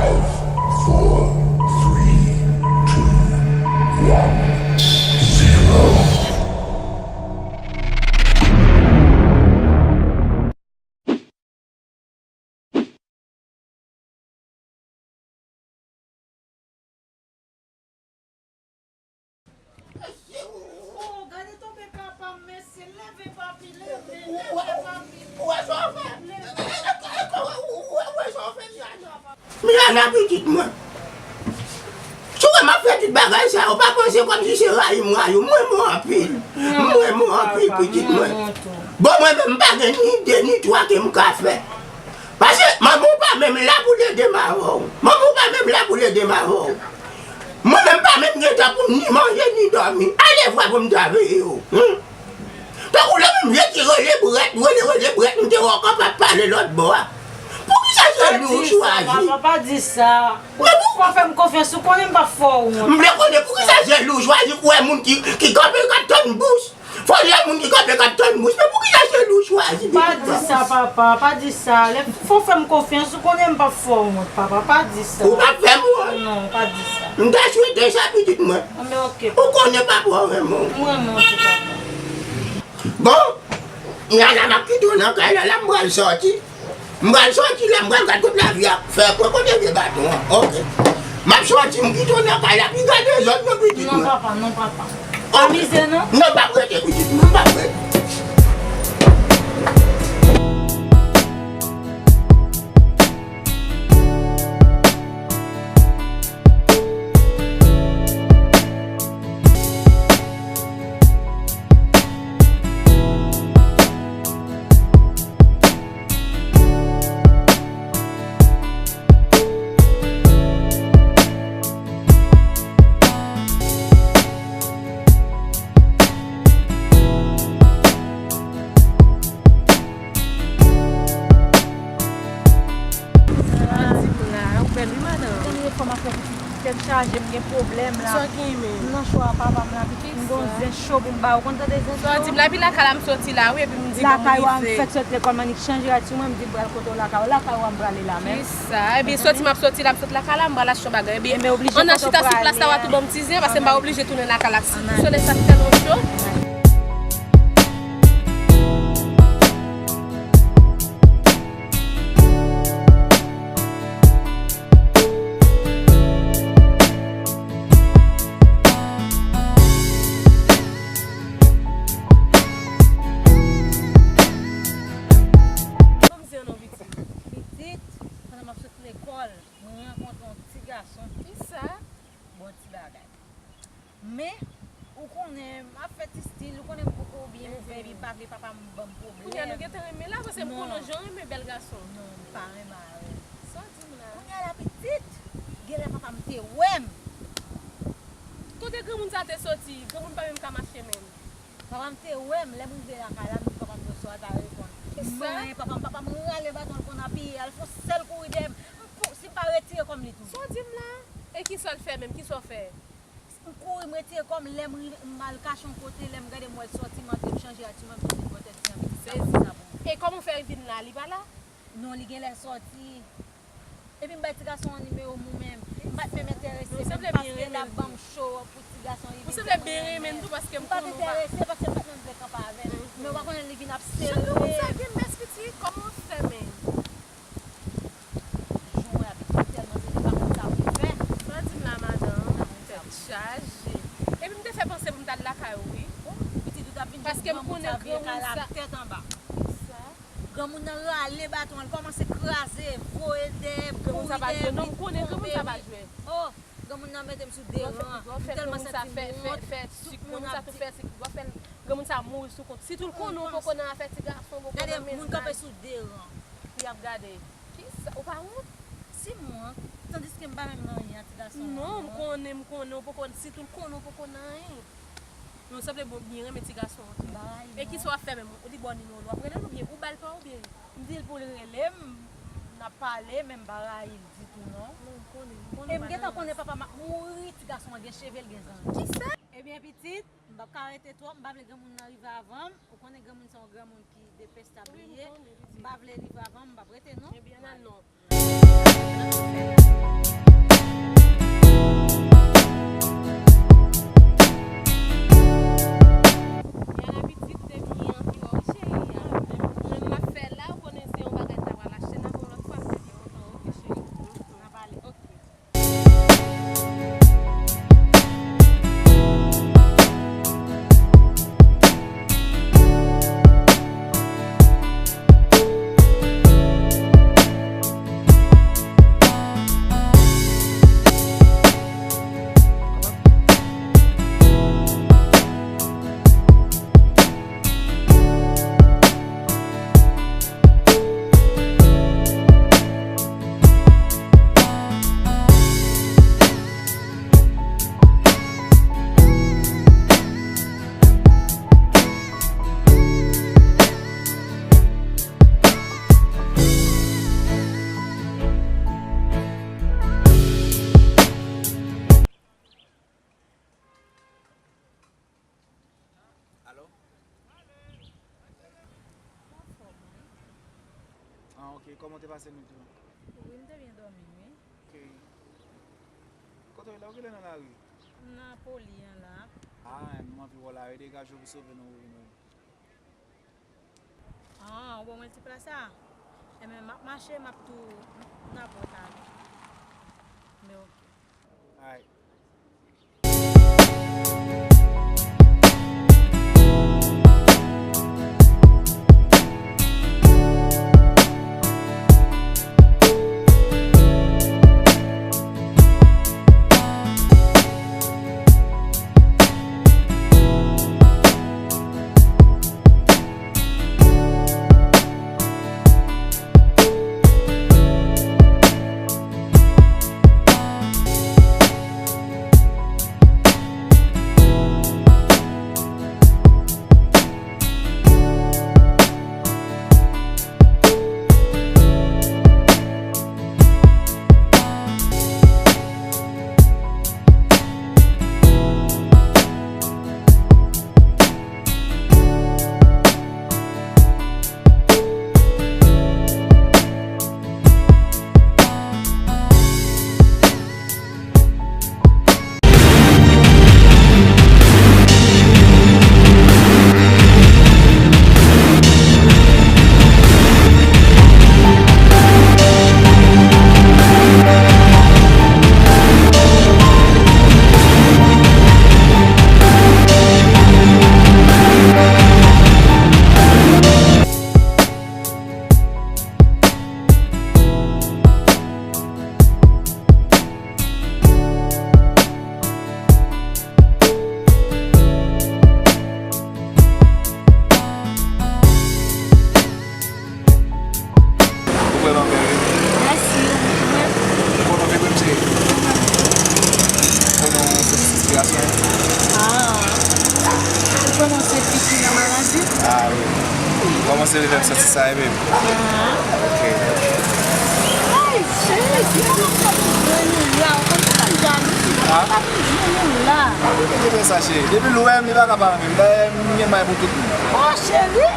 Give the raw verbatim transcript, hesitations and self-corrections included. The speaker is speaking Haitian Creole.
Four, three, two, one, zero. Oh, gade tonbe papa m, mesye. Leve, papi, leve, leve, papi. Ou wè sa w fè? Leve. Ou wè sa w fè, Miana? Miana, pitit mwen. Si w wè m ap fè tout bagay sa yo, pa panse kòmsi se rayi m rayi w. M renmen w anpil. M renmen w anpil, pitit mwen. Bon, mwen menm, m pa gen ni de ni twa ke m ka fè. Paske manman w pa menm la pou l ede m avè w. Manman w pa menm la pou l ede m avè w. Mwen menm pa menm gen tan pou m ni manje ni dòmi. Alevwa pou m ta veye w. Hmm? Tankou lè menm je ki rele brèt, rele, rele brèt, m te wè w kapab pale lòt bò a. Poukisa se li w chwazi? Pa di sa, papa, pa di sa. Ou fò fè m konfyans, ou konnen m p ap fè w wont. M vle konnen poukisa se li w chwazi pou wè moun ki, ki kanpe k ap tann bous. Fò li a moun ki kanpe k ap tann bous. Men poukisa se li w chwazi, pitit mwen? Pa di sa, papa, pa di sa. Lè, fò fè m konfyans, ou konnen m p ap fè w wont, papa, pa di sa. Ou p ap fè m wont? Non, pa di sa. M ta swete sa, pitit mwen. Anben, oke, papa. Ou konnen papa w renmen w. M renmen w tou, papa. Bon, Yana, m ap kite w nan kay la, la m pral sòti. M pral sòti la, m pral gad kot lavi ap fè pwen kote vye baton an. Oke. M ap sòti, m kite w nan kay la, pi gade zòn nan, pitit mwen. Non, papa, non, papa. Oke. Pa mize, non? Non, m p ap rete, pitit mwen, m p ap rete. Sa di m la, ou bèl wi madanm. Konbyen fwa m ap fè pitit tèt chaje, m gen pwoblèm la. Sa w gen menm? M nan cho a papa m la, pitit, m gon zen cho pou m ba ou. Konn tande zen cho? Sa w di m la, epi lakay la m soti la wi, epi m di bon m rive. Lakay ou a m fèk sot lekòl, m annik chanje rad sou mwen, m di m pral kote w lakay ou. Lakay ou a m prale la menm. Kisa? Ebyen soti m ap soti la, m sot lakay la, m pral achte yon bagay. Ebyen ann al chita sou plas la, w a tou ban m ti zen, paske m pa oblije tounen lakay la. Solèy sa tèlman cho. Pitit, pandan m ap sot lekòl, mwen rankontre yon ti gason. Kisa? Bon ti bagay. Men, ou konnen, m ap fè ti stil, ou konnen m poko byen ouvè, epi m pa vle papa m ban m pwoblèm. Kounye a nou gentan renmen la, paske m konnen w jan w renmen bèl gason. Non, m pa renmen avè l. Sa w di m la? Kounye a la pitit, genlè papa m te wè m. Kote granmoun sa te soti? Granmoun pa menm ka mache menm. Papa m te wè m, lè m rive lakay la, m di papa m bonswa, l pa reponn. Kisa? M manyen papa m, papa m rale baton l konn apiye a, l fè yon sèl kouri dèyè m. M pou, si m pa retire kò m, li tou. Sa w di m la? E kisa l fè menm? Kisa w fè? M kouri, m retire kò m, lè m rive, m al kache yon kote, lè m gade m wè l sòti, m antre, m chanje rad sou mwen, m soti bò tèt ti an, pitit sa, pitit sa pou mwen. E kòman w fè vin la, li pa la? Non, li genlè sòti. Epi m bay ti gason an nimewo m ou menm. M pa t menm enterese menm paske l ap ban m cho pou ti gason li vin. Ou sanble byen renmen l tou paske m konnen w pa. M pa t enterese paske m pa t menm vle kanpe avè l. Men ou pa konnen li vin ap sere. Jan granmoun sa gen mès pitit, kòman w fè menm? Jou mwen ap tèlman sere, m pa konn sa pou m fè. Sa w di m la madanm, tèt chaje. Epi m te fè panse pou m t al lakay ou wi. Pitit ou t ap vin jwenn granmoun sa vye kay la tèt anba. Kisa? Granmoun nan rale baton an, li kòmanse kraze, voye dèyè, kouri dèyè, vin tonbe, wi. Oh, granmoun nan mete m sou de ran. M tèlman santi m wont. Tout moun ap di. Granmoun sa mouri sou kont. Sitou l konnen w poko nan afè ti gason, w poko nan mennaj. Gade, moun kanpe sou de ran. Pou y ap gade. Kisa? Ou pa wont? Si m wont, tandiske m pa menm nan anyen a ti gason an. Non, m konnen, m konnen w poko, sitou l konnen w poko nan anyen. Men w sanble bon, byen renmen ti gason an tou. E kisa w ap fè menm? Ou li ba w nimewo l, w ap rele l oubyen ou ba l pa w oubyen? M di l pou l rele m, n ap pale, men m pa rayi l ditou non. Non, m konnen, m konnen. E m gentan konnen papa m ap mouri, ti gason an gen cheve, l gen zanmi. Kisa? Ebyen pitit, m p ap ka rete twòp, m pa vle granmoun nan rive avan m. Ou konnen granmoun se yon granmoun ki depestabliye. M pa vle rive avan m, m p ap rete non. Ebyen al non. E kòman w te pase nwit ou? Wi, m te byen dòmi, wi. Ok. Kote w ye la? Ou genlè nan lari? M nan Poli an la. Ah, m anvi wè w la, wi, degaje w pou sove nou, wi, nou. Ah, ou ban mwen ti plas sa? Enben, m ap mache, m ap tou, m ap wè w talè. Men ok. Alright. Ou vrèman bèl, wi. Mèsi, ou menm? Ou kontan vin, wi, m cheri. Ou kontan yon ti enspirasyon? Ah. Ou kòmanse fiti nan maladi? Ah, wi. Ou kòmanse fè m santi sa, wi, baby. Ah. Ok. Ay, cheri, ki bagay sa pou jwenn ou la? Ou konn sa m jalou, ki bagay sa pou jwenn ou la? Ah, ou konn sa, cheri. Depi l wè m, li pa ka pa renmen m. Dayè, m gen may pou tout moun. Oh, cheri!